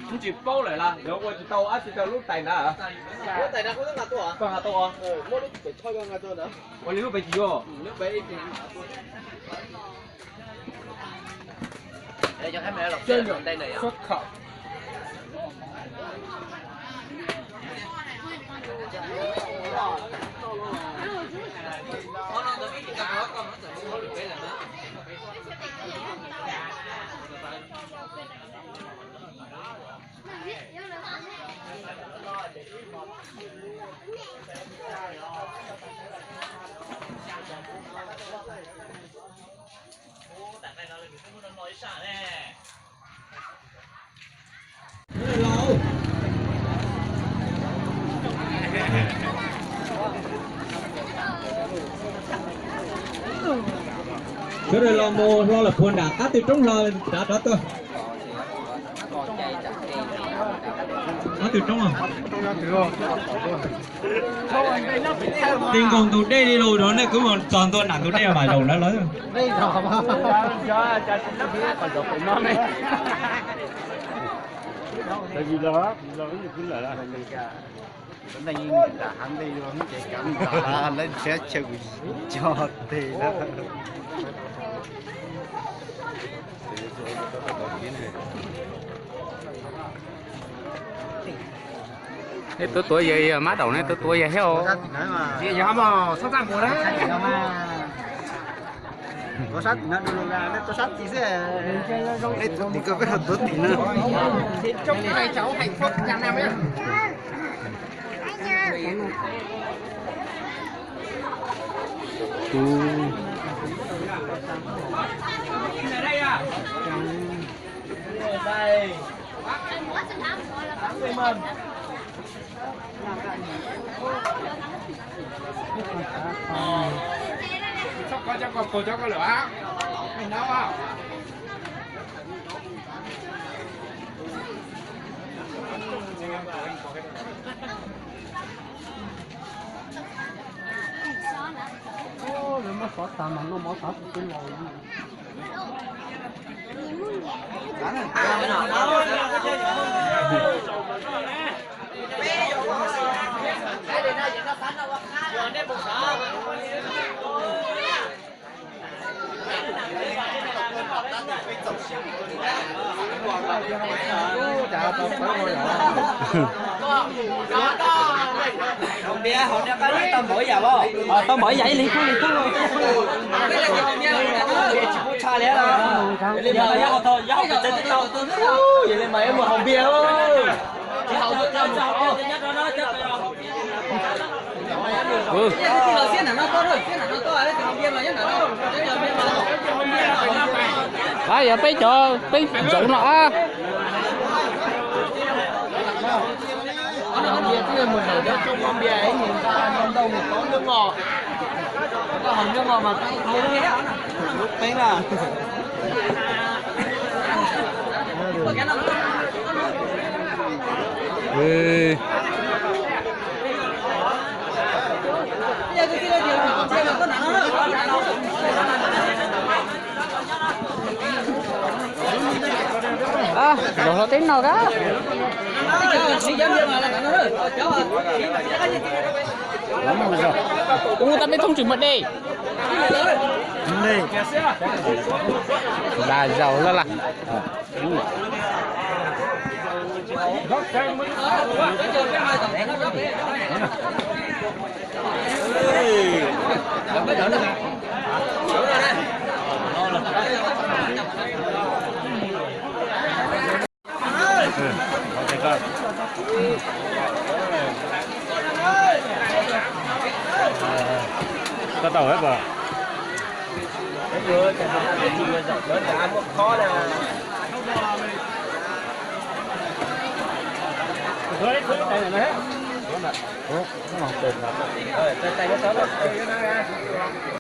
Kuv tsis paub lawm las, yuav ua tsis tau ab tsis tau lub tais ntawd. Koj nqa tau os. Ua li lub pem tsis yuav. Sawv daws los mus hlo lawm puag nram qab twg roob hlo nrad rov tuaj. Qab twg roob? Ti nkaus ntug dej li los rau nej, kuv mus txog ntua nram ntug dej mam zaum ntawd lawm. Nej tuav tuav yawg, yawg mab daum nej tuav tuav yawg thiab os. Tuav sab tim no, tuav sab tim xwb. Tuav tim koj, koj tuav tim no. Lawv muab xov tas mas noj mov xov tus twb laus. Tau npaum ib yam, tau npaum ib yam ib leeg kub li kub. Tsis pub tshaj li. Yog li mas yuav haus npias. Ab, yog peb cov peb zaum no ab. Zaum hlo teb no ka. Ua tau peb thoob tsis muaj dej. Npaj zaum lawm las. Koj tau hais pas?